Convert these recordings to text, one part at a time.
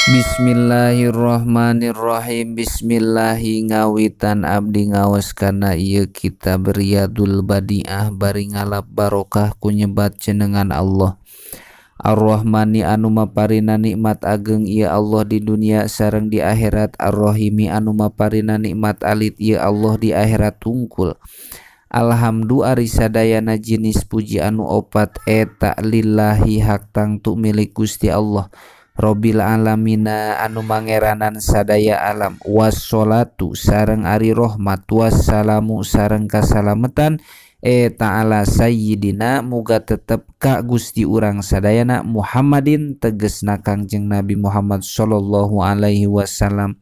Bismillahirrahmanirrahim. Bismillahi ngawitan abdi ngaos kana ieu kitab Riyadul Badiah bari ngalap barokah ku nyebat jenengan Allah Ar-Rahmani anu maparina nikmat ageng ieu Allah di dunia sareng di akhirat, Ar-Rahimi anu maparina nikmat alit ieu Allah di akhirat tungkul. Alhamdu ari sadayana jinis puji anu opat eta lillahi hak tangtu milik Gusti Allah Robbil alamina anu mangeranan sadaya alam. Wassalatu sareng ari rahmat, wassalamu sareng kasalametan eta ala sayyidina muga tetep ka Gusti urang sadayana Muhammadin tegesna Kangjeng Nabi Muhammad sallallahu alaihi wasallam,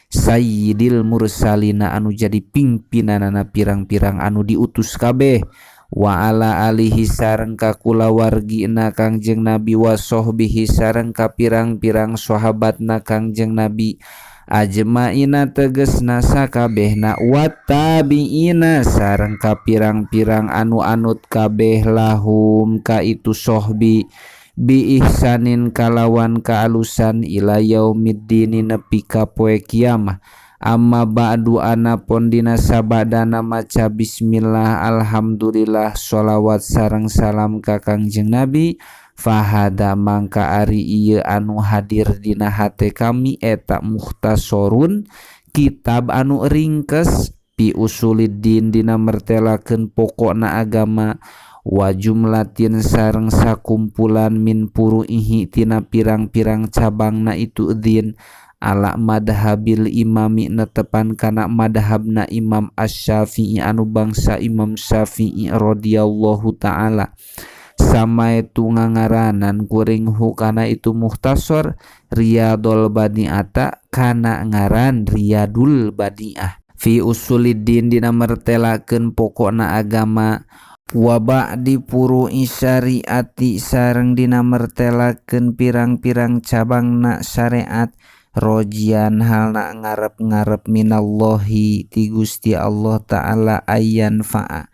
sayyidil mursalina anu jadi pimpinanana pirang-pirang anu diutus kabeh, wa ala alihi sareng ka kulawargina Kangjeng Nabi, wa sohbihi sareng ka pirang-pirang sahabatna Kangjeng Nabi, ajmaina tegesna sakabehna, wa tabiina sareng ka pirang-pirang anu anut kabeh lahum ka itu sohbi bi ihsanin kalawan kaalusan ila yaumiddin nepi ka poe kiamah. Amma ba'du anapun dina sabadana maca bismillah, alhamdulillah, sholawat sareng salam ka Kangjeng Nabi, fahada mangka ari ieu anu hadir dina hate kami eta mukhtasorun kitab anu ringkes fi usuliddin dina mertelakeun pokokna agama, wa jumlatin sareng sakumpulan min furu'ihi tina pirang-pirang cabangna itu din ala madhabil imami netepan kana madhabna Imam Asy-Syafi'i anu bangsa Imam Syafi'i radhiyallahu taala. Sama itu ngangaranan kuring hu kana itu mukhtasor Riyadul Badi'ata kana ngaran Riyadul Badi'ah fi usuliddin dina mertelakeun pokokna agama, wa ba'di furu'i syariati sareng dina mertelakeun pirang-pirang cabangna syariat, rojian halna ngarep-ngarep minallahi ti Gusti Allah Ta'ala ayan fa'a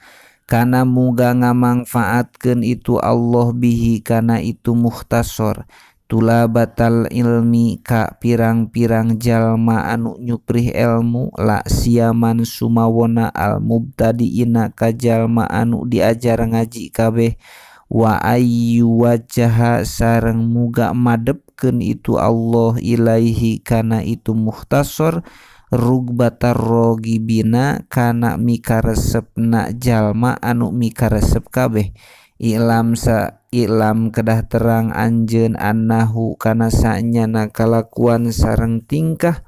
kana muga ngamangfaatkeun itu Allah bihi kana itu mukhtasor tulabatal ilmi ka pirang-pirang jalma anu nyuprih ilmu, la siaman sumawona al mubtadiina ka jalma anu diajar ngaji kabeh, wa ayyu wajjaha sareng muga madepkeun itu Allah ilaihi kana itu mukhtasor rugbatar rogibina kana mikaresepna jalma anu mikaresep kabeh. Ilam sa ilam kedah terang anjeun annahu kana sanyana kalakuan sareng tingkah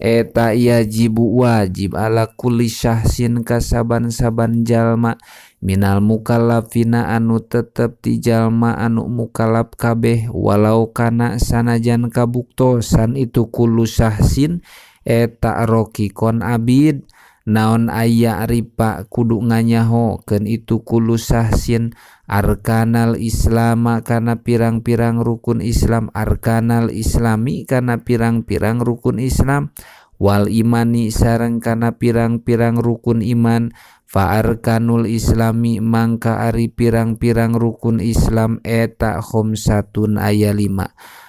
eta yajibu wajib ala kulli syahsin ka saban-saban jalma minal mukallafina anu tetep ti jalma anu mukallaf kabeh, walau kana sanajan kabuktosan itu kullu syahsin eta rokikon abid. Naon aya ripa kudu nganyahokeun itu kullu syahsin arkanal islama kana pirang-pirang rukun Islam, arkanal islami kana pirang-pirang rukun Islam, wal imani sareng kana pirang-pirang rukun iman. Fa arkanul islami mangka ari pirang-pirang rukun Islam eta khomsatun aya 5.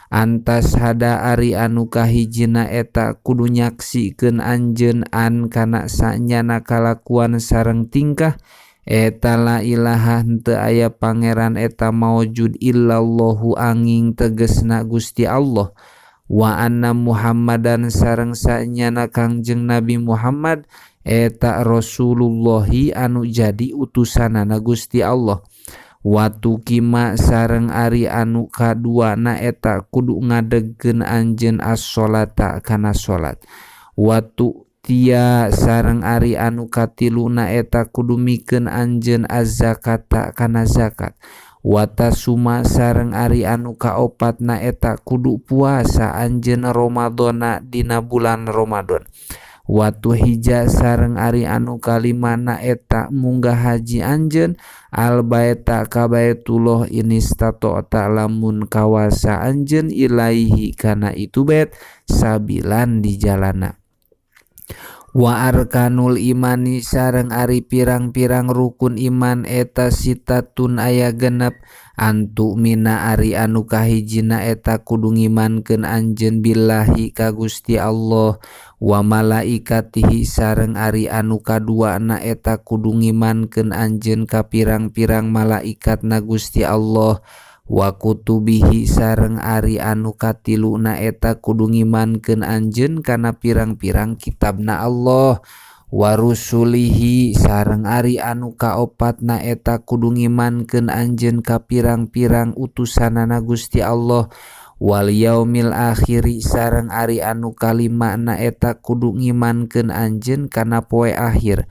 Antas hada ari anu kahijina eta kudu nyaksikeun anjeun an kana sanyana kalakuan sareng tingkah eta la ilaha henteu aya pangeran eta maujud illallahu angin tegesna Gusti Allah, wa anna Muhammadan sareng sanyana Kangjeng Nabi Muhammad eta Rasulullahi anu jadi utusanana Gusti Allah. Watu kima sareng ari anu kaduana eta kudu ngadegkeun anjeun as-sholata kana salat. Watu tia sareng ari anu katiluna eta kudu mikeun anjeun az-zakata kana zakat. Wata suma sareng ari anu kaopatna eta kudu puasa anjeun Ramadhana dina bulan Ramadan. Watu hija sareng ari anu kalimana eta munggah haji anjeun al baita ka Baitullah inistata'ta lamun kawasa anjeun ilaihi kana itu bait sabilan di jalana. Wa arkanul imani sareng ari pirang-pirang rukun iman eta sitatun aya 6. Antu mina ari anu kahijina eta kudu ngimankeun anjeun billahi ka Gusti Allah wa malaikatihi sareng ari anu kaduana eta kudu ngimankeun anjeun ka pirang-pirang malaikatna Gusti Allah wa kutubihi sareng ari anu katiluna eta kudu ngimankeun anjeun kana pirang-pirang kitabna Allah wa rusulihi sareng ari anu kaopatna eta kudu ngimankeun anjeun ka pirang-pirang utusanana Gusti Allah wal yaumil akhiri sareng ari anu kalimana eta kudu ngimankeun anjeun kana poe akhir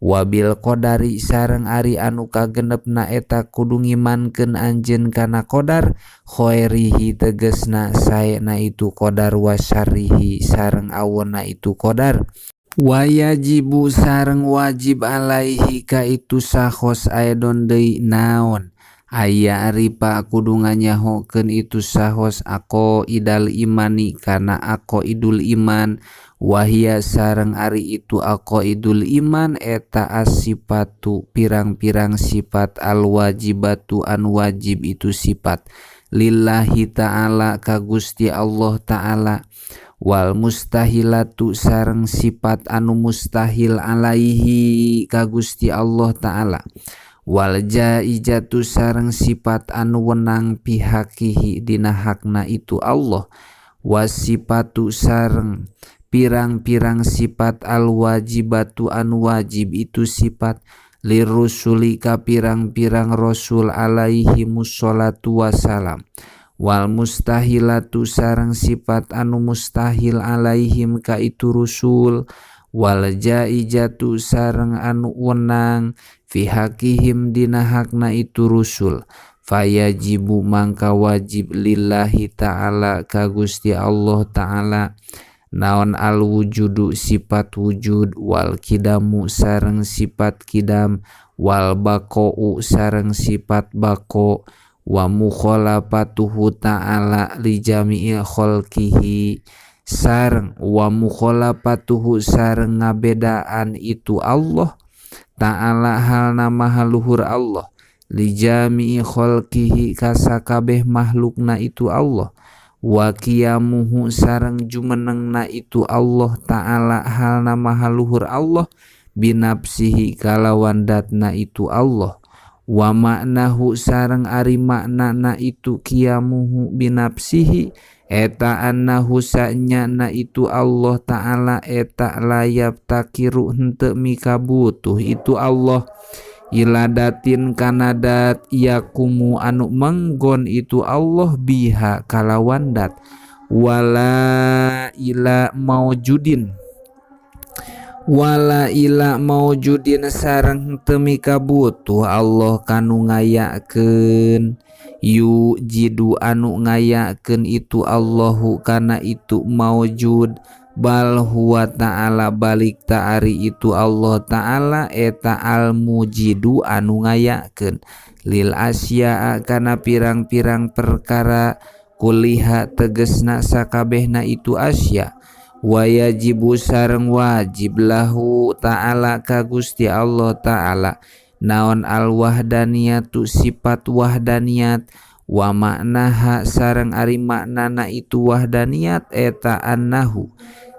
wabil qadari sareng ari anu kagenepna eta kudu ngimankeun anjeun kana qadar khairihi tegesna saena itu qadar wa syarrihi sareng awonna itu qadar. Wayajibu sareng wajib alaihi ka itu sahos aedon deui naon aya aripa kudu nganyahokeun itu sahos ako idal imani kana ako idul iman wahia sareng ari itu ako idul iman eta asipatu pirang-pirang sifat alwajibatu anu wajib itu sifat lillahi ta'ala ka Gusti Allah ta'ala wal mustahilatu sareng sifat anu mustahil alaihi ka Gusti Allah ta'ala wal jaizatu sareng sifat anu wenang pihakihi dina hakna itu Allah wasipatu sareng pirang-pirang sifat al wajibatu anu wajib itu sifat lirrusuli ka pirang-pirang rasul alaihi musholatu wassalam wal mustahilatu sareng sifat anu mustahil alaihim ka itu rusul wal jaizatu sareng anu wenang fi hakihim dina hakna itu rusul fayajibu mangka wajib lillahi ta'ala ka Gusti Allah ta'ala naon al wujudu sifat wujud wal kidamu sareng sifat kidam wal baqa'u sareng sifat baqo wa mukhalafatuhu ta'ala li jami'i khalqihi sareng wa mukhalafatuhu sareng ngabedaan itu Allah ta'ala halna maha luhur Allah li jami'i khalqihi kasakabeh makhlukna itu Allah wa qiyamuhu sareng jumenengna itu Allah ta'ala halna maha luhur Allah binafsihi kalawan datna itu Allah wa maknahu sareng ari maknana itu qiyamuhu binafsihi eta annahu sanyana itu Allah ta'ala eta layab takiru henteu mikabutuh itu Allah iladatin kanadat yakumu anu menggon itu Allah biha kalawan dat wala ila maujudin wala ila maujudin sareng henteu mikabutuh Allah kanu ngayakeun yu jidu anu ngayakeun itu Allahu kana itu maujud bal huwa ta'ala balik ta'ari itu Allah ta'ala eta al mujidu anu ngayakeun lil asya'a kana pirang-pirang perkara kuliha tegesna sakabehna itu asya wayajibu sareng wajib lahu ta'ala ka Gusti Allah ta'ala naon al wahdaniyatu sifat wahdaniyat wa maknaha sareng ari maknana itu wahdaniyat eta annahu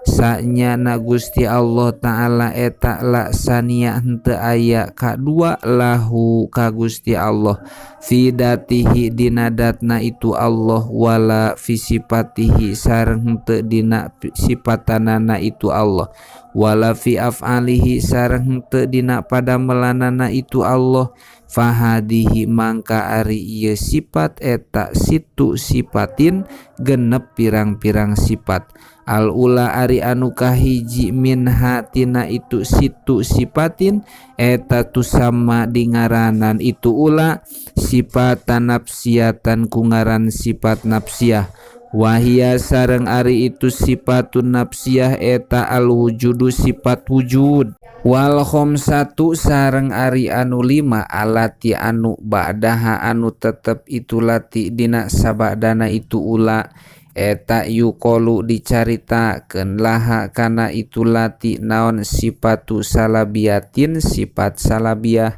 sanyana Gusti Allah ta'ala eta laksania henteu aya kadua lahu ka Gusti Allah fi datihi dina datna itu Allah wala fi sifatihi sareng henteu dina sipatanana itu Allah wala fi af'alihi sareng henteu dina padamelanana itu Allah fahadihi mangka ari ieu sifat eta situ sipatin genep pirang-pirang sifat al ula ari anu kahiji minha tina itu situ sipatin eta tu sama dingaranan itu ula sifat nafsiyatan ku ngaran sifat nafsiyah wahia sareng ari itu sifatun nafsiyah eta al wujudu sifat wujud wal khamsatu sareng ari anu lima alati anu ba'daha anu tetep itu lati dina sabadana itu ula Eta yuqalu dicaritakeun laha kana itu lati naon sifatu salabiyatin sifat salabiah.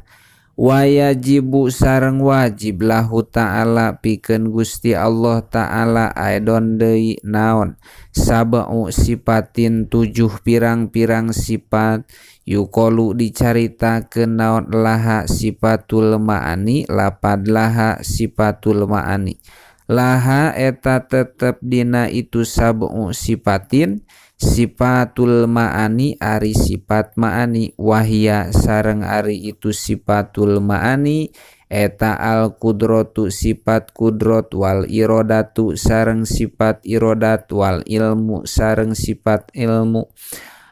Wayajibu sareng wajib lahu ta'ala pikeun Gusti Allah ta'ala aidon deui naon sab'u sifatin 7 pirang-pirang sifat. Yuqalu dicaritakeun naon laha sifatul ma'ani lapad laha sifatul ma'ani. Laha eta tetep dina itu sab'u sifatin sifatul ma'ani ari sifat ma'ani. Wahia sareng ari itu sifatul ma'ani eta al qudratu sifat kudrat wal iradatu sareng sifat iradat wal ilmu sareng sifat ilmu.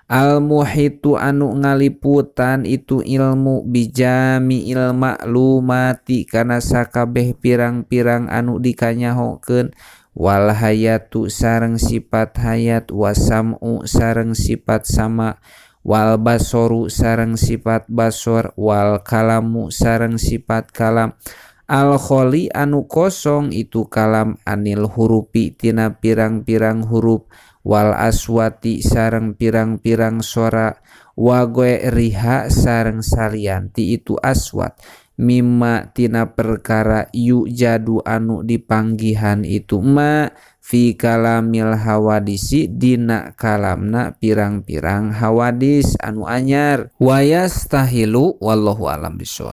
Al muhitu anu ngaliputan itu ilmu bijami'il maklumati kana sakabeh pirang-pirang anu dikanyahokeun. Wal hayatu sareng sifat hayat wasam'u sareng sifat sama wal basoru sareng sifat basor wal kalamu sareng sifat kalam. Al kholi anu kosong itu kalam anil hurufi tina pirang-pirang huruf wal aswati sareng pirang-pirang sora wa riha sareng salianti itu aswat. Mimma tina perkara yu jadu anu dipanggihan itu ma fi kalamil hawadisi dina kalamna pirang-pirang hawadis anu anyar. Wayastahilu wallahu alam bisawab.